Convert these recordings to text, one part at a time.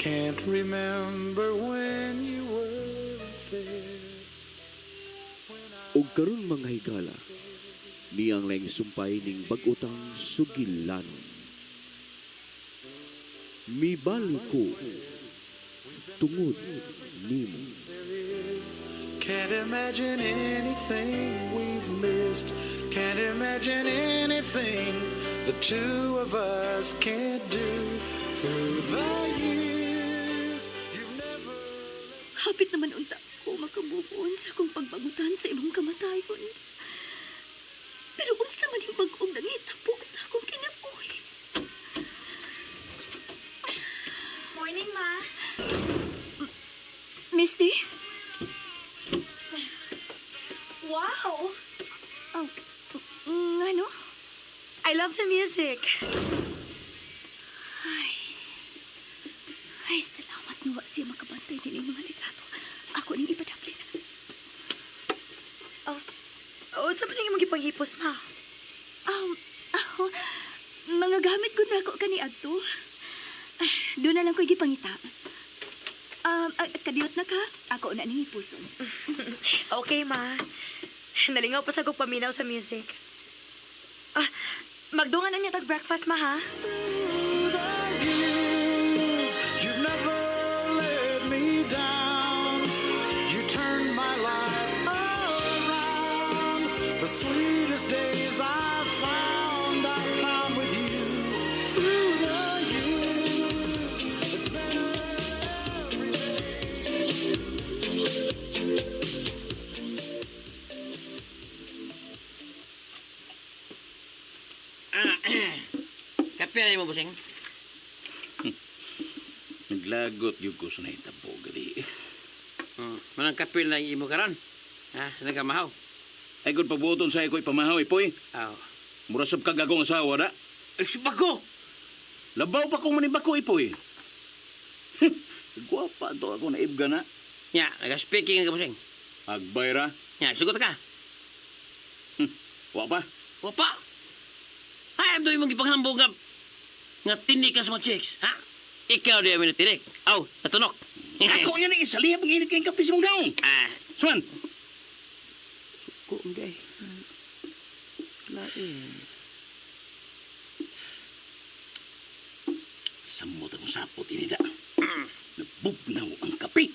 Can't remember when you weren't there. Ug karon, mga higala, niyang laing sumpay ning bag-otang sugilanon. Mibalik ko tungod nimo. Can't imagine anything we've missed. Can't imagine anything the two of us can't do. Through the years, you've never. Hapit naman unta ko makamove on sa akong pagbagutan sa imong kamatayon. Pero unsa man yung bag-ong nangitabo sa akong kinabuhi? Morning, Ma. Misty? Wow! Oh, ano? I love the music. Ay. Ay, salamat nga wa siya makabantay din mga litrato. Ako ning ipadaplin. Oh, unsa pa nang imong gipanghipos, Ma? Oh, mga gamit gud nako kaniadto. Ah, doon na lang ko gipangita. Kadiyot na ka. Ako na ning hipuson. Okay, Ma. Nalingaw pa sa kog paminaw sa music. Ah, magdungan na niya tag breakfast, Ma, ha? Through the years, you've never let me down. You turned my life around. The sweetest days I found with you. Through the years, it's better every day. Ah, kape na mo, busing? Naglagot yung ko sa nahitabo, gali. Manang kape lang imo karon. Ha, nagamahaw. Ay, kung pagbuoton sa ko ipamahaw, ipoy. Aw. Mura sab kag akong asawa na. Ay, si Bako! Labaw pa kong manibako, ipoy. Gwapa to ako na ibga na. Nya, naga-speaking ka, busing. Agbay ra. Nya, sugot ka. Wa pa. Wapa! Ay, ando imong gipanghambog nga tinik ka sa mga chicks, ha? Ikaw di amin na tinik. Aw, natunok. Ako niya na isalihap ang init kayong kape sa mong daong. Ah, Swan! Suko, hindi. Lain. Samot ang sapot inida. Nabugnaw ang kape.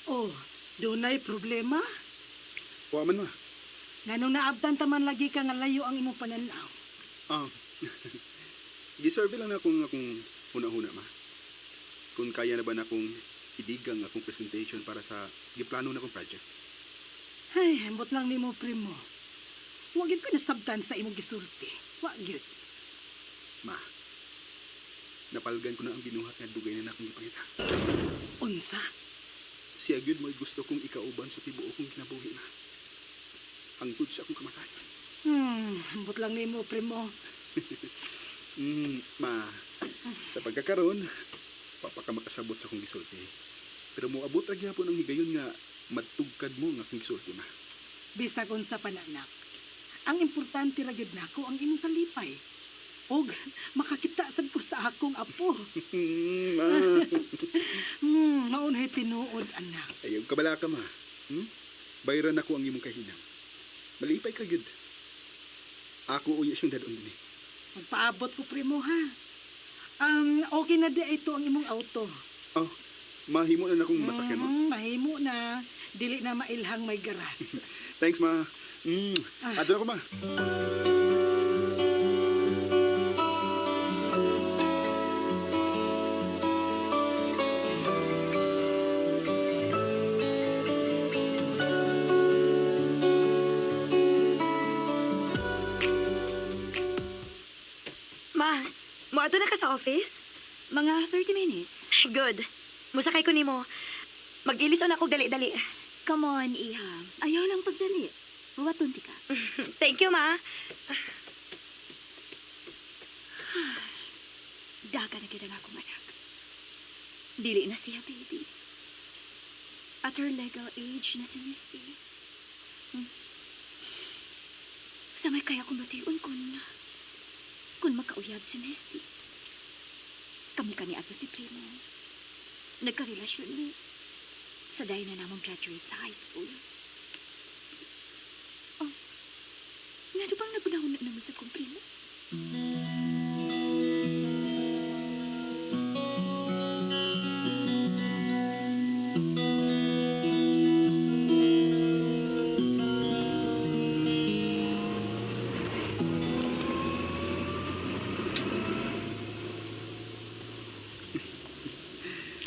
Oh, dunay problema? Wa man, Ma. Nganong naabtan ta man lagi ka nga layo ang imong pananaw? Ah. Gisurvey lang na akong akong huna-huna, Ma. Kung kaya na ba na akong idigang akong presentation para sa giplano na akong project. Ay, ambot lang nimo, primo. Wa gyud ko nasabtan sa imong gisulti. Wa gyud. Ma, napalgan ko na ang binuhat nga dugay na akong gipangita. Unsa? Siya gyud mo'y gusto kong ikauban sa tibuok kong kinabuhi, Ma. Hangtod sa akong kamatayon. Ambot lang nimo, primo. Ma, sa pagkakaroon, pa ka makasabot sa akong gisulti. Pero moabot ra gyapon ang higayon nga matugkad mo nga akong gisulti, Ma. Bisag unsa pa na, anak. Ang importante ra gyud nako ang imong kalipay. Og makakita sad ko sa akong apo. Ma. Mao na tinuod, anak. Ayaw kabala ka, Ma. Bayran ako ang imong kahinang. Malipay ka gyud. Ako uya siyang dadon dinhi. Magpaabot ko, primo, ha. Okay na di ito ang imong auto. Oh, mahimo na nakong masakyan, Ma. Mahimo na. Dili na mailhang may garas. Thanks, Ma. Ah. Adto na ko, Ma. Ma, moadto na ka sa office? Mga 30 minutes. Good. Musakay ko nimo. Mag-ilis on ako dali-dali. Come on, Iha. Ayaw lang pagdali. Buwaton ti ka. Thank you, ma. Daga na kita nga akong anak. Dili na siya, baby. At her legal age na si Misty. Sa may kaya kong bation kung makauyab si Misty. Kami kani ato si Primo. Nagkarelasyon mi. Sa dahil na namang graduate sa high school. Oh, nga bang nagunahon na naman sa kong Primo?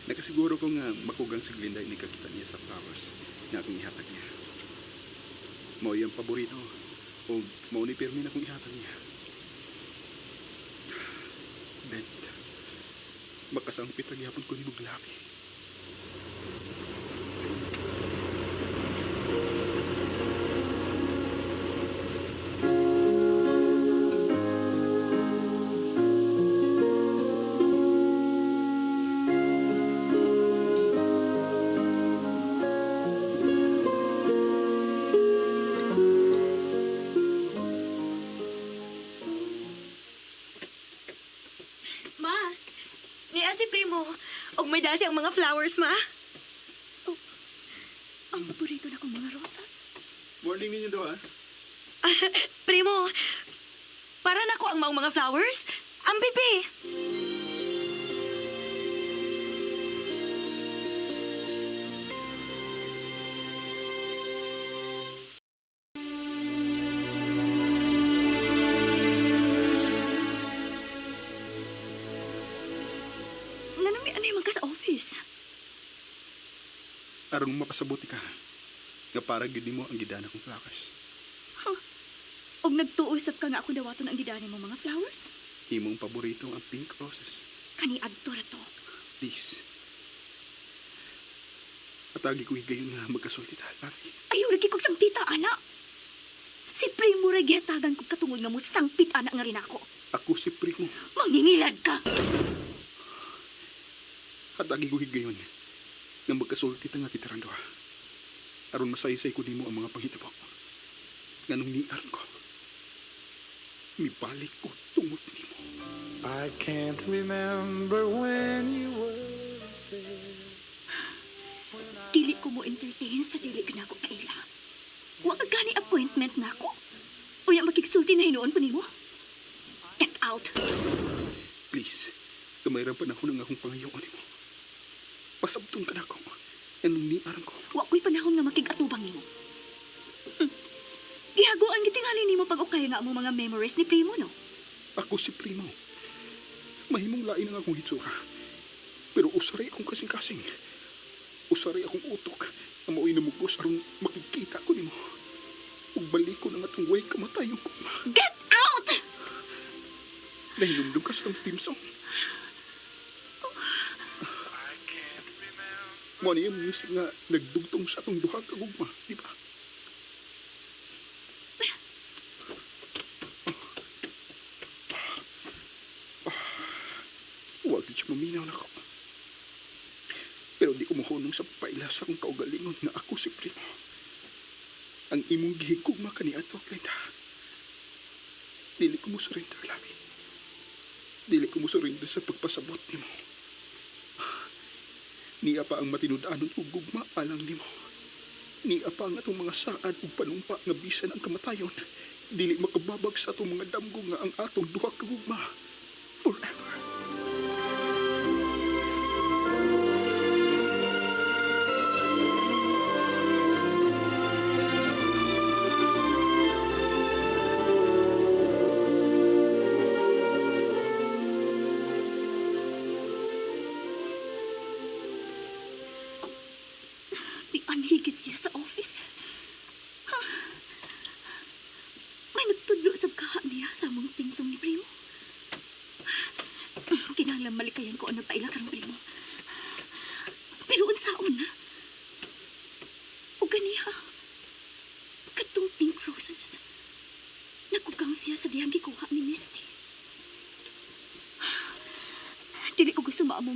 Nakasiguro ko nga makugang si Glinda ini kakita niya sa flowers nga akong ihatag niya. Mao iyang paborito o mao ni pirmi na akong ihatag niya. Bet, makasangpit ang gihapon ko ni Muglabi. Ma, niya si Primo. Og may dasi ang mga flowers, ma. Ang paborito na kong mga rosas. Morning ninyo do ha. Primo, para nako ang maong mga flowers. Ang bibi. Nanami ano yung ka sa office? Aron mapasabot ka nga para gyud nimo ang gidana kong flowers. Og nagtuusap ka nga ako dawaton ang gidani mo mga flowers? Imong paborito ang pink roses. Kani adto ra to. Please. Atagi ko higayon nga magkasulti ta, Labi. Ayaw lagi kog sangpita, ana. Si Primo ra gihatagan kog katungod nga mo sangpit ana nga rin ako. Ako si Primo. Mangingilad ka. Hatagi ko higayon nga magkasulti ta nga kita duha. Aron masaysay ko nimo ang mga panghitabo. Nganong niaron ko. Mibalik ko tungod nimo. I can't remember when you were there. Dili ko mo entertain sa dili ka nako kaila. Wa ka gani appointment nako. Uya makigsulti na hinuon pa nimo. Get out. Please, gamay ra panahon ang akong pangayoon nimo. Pasabton ka nako. Nganong niaron ko. Wa ko'y panahon nga makig-atubang nimo. Gihaguan gitingali nimo pag okay nga mo mga memories ni Primo, no? Ako si Primo. Mahimong lain ang akong hitsura. Pero usaray akong kasing-kasing. Usaray akong utok ang mao'y namugos aron makikita ko nimo. Ug balik ko na nga itong way kamatayong kugma. Get out! Nahinumdum ka sa itong team song. Mo ni yung music nga nagdugtong sa atong duha ka gugma, di ba? Huwag di siya maminaw na ko. Pero di ko mohunong sa paila sa akong kaugalingon nga ako si Primo. Ang imong gihigugma kaniadto, Glenda. Dili ko mo surrender, labi. Dili ko mo surrender sa pagpasabot nimo. Niya pa ang matinud-anon ug gugma alang nimo. Niya pa ang atong mga saad ug panumpa nga bisan ang kamatayon. Dili makababag sa atong mga damgo nga ang atong duha ka gugma. Forever. Di anhigit siya sa office. Ha? May nagtudlo sa kaha niya sa among tingsong ni Primo. Kinahanglan malikayan ko ang nagpaila karong Primo. Pero unsaon na? O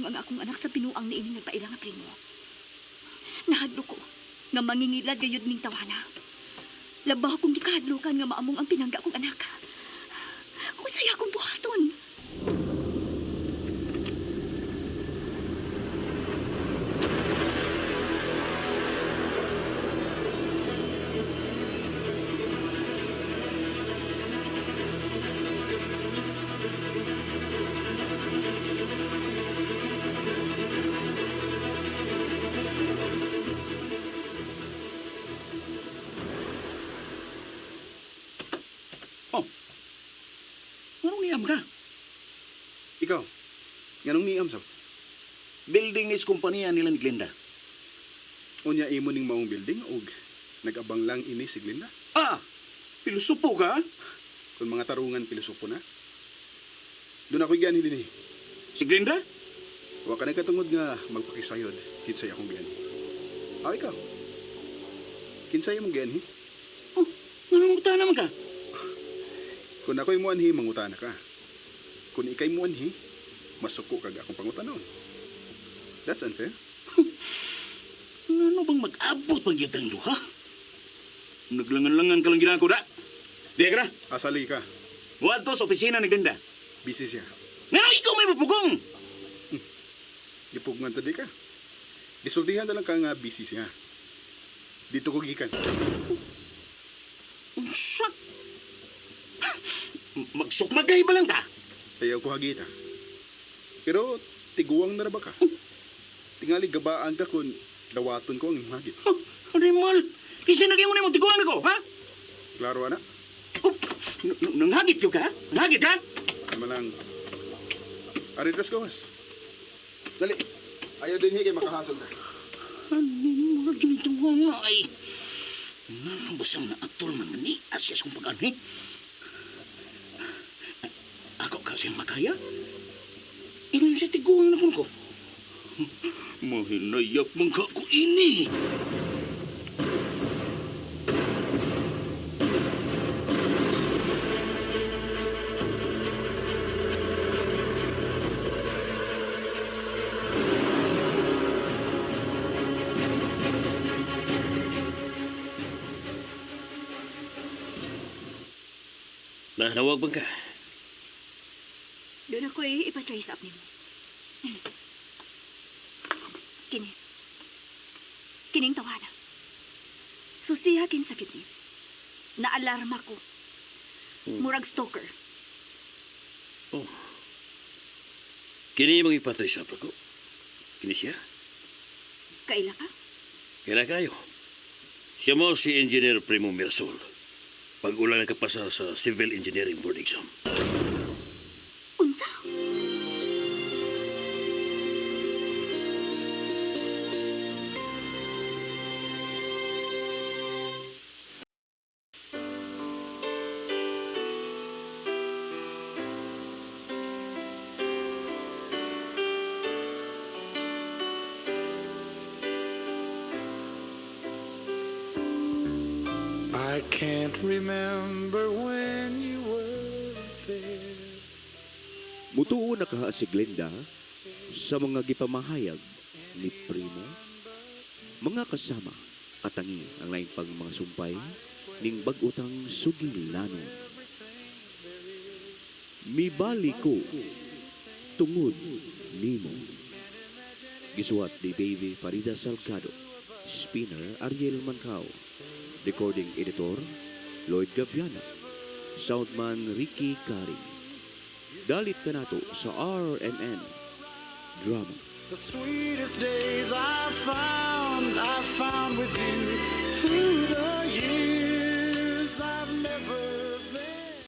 maamong ang akong anak sa binuang ni ining nagpaila nga Primo. Nahadlok ko nga mangingilad gayud ning tawana. Labaw kong gikahadlokan nga maamong ang pinangga kong anak. Unsay akong buhaton? Oh. Nganong niam ka? Ikaw, nganong niam sa? Building is kompanya nila ni Glenda. Unya imo ning maong building og nag-abang lang ini si Glinda. Ah! Pilusupo ka? Kung mga tarungan pilosopo na. Doon ako'y gianhi dinhi. Si Glenda? Wa ka nagkatungod nga magpakisayod kinsay akong gianhi. Ah, ikaw. Kinsay imong gianhi? Oh, nganong mangutana naman ka? Kung ako'y muanhi, mangutana ka. Kung ika'y muanhi, masuko kag akong pangutanon. That's unfair. Ano bang mag-abot pag ang duha? Naglangan-langan ka lang ginako da. Di ka na. Asali ka. Wadto sa opisina ni Glenda. Busy siya. Nganong ikaw may mapugong? Gipugngan ta di ka. Disultihan na lang ka nga busy siya. Dito ko gikan. Unsa? Magsukmagay ba lang ta? Ayaw ko hagita. Pero tiguang na ra ba ka? Tingali gabaan ka kung dawaton ko ang imong hagit. Huh, Animal! Kinsa naging mo tiguang nako, ha? Klaro ana? Oh, nanghagit yun ka? Nanghagit ka? Ano lang. Ari tas gawas. Dali. Ayaw din kay makahasol na. Animal, ganito nga ay. Ano ba siyang naatol man ni Asya sa kong pag-anhi? Ako ka siyang makaya? Ingon siya tiguang na ko. Mahinayak man ka ko ini. Nanawag bang ka? Doon ako eh, ipa-trace up nimo. Kini. Kining tawana. Susiha kin sakit ni. Naalarma ko. Murag stalker. Oh. Kini mong ipa-trace up ako. Kini siya? Kaila ka? Kaila kayo. Siya mo si Engineer Primo Mirasol. Pag-ulan nakapasa sa Civil Engineering Board exam. Unsa? I can't remember when you were there. Mutuo na kaha si Glenda sa mga gipamahayag ni Primo. Mga kasama, katangi ang lain pang mga sumpay ning bag-utang sugilanon. Mibali ko tungod nimo. Gisuwat ni Baby Farida Salgado, Spinner Ariel Mancao, Recording Editor Lloyd Gaviana, Soundman Ricky Cari. Dalit ka nato sa RMN Drama. The sweetest days I found with you through the years.